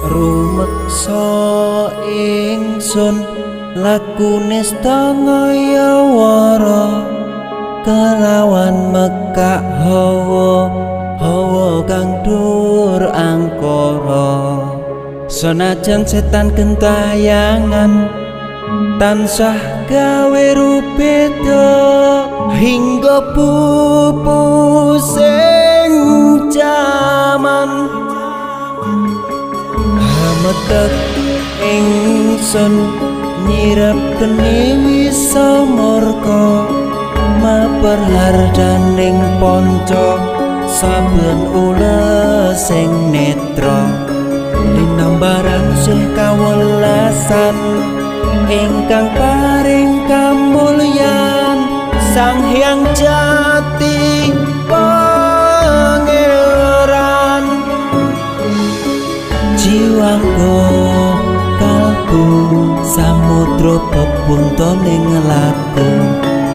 Rumeksa ingsun lakune stangayawara kelawan mekak hawa hawa kang dur angkara. Senajan setan gentayangan tansah gawe rubeda hingga pupus ing jaman. Hametek ingsun nyirep geni wisa murka maper hardaning ponco saben ules sing netra linambaran sih kawelasan ingkang paring kamulyan Sang Hyang Jati Pangeran. Jiwangga kalbu samudra pepuntoning laku.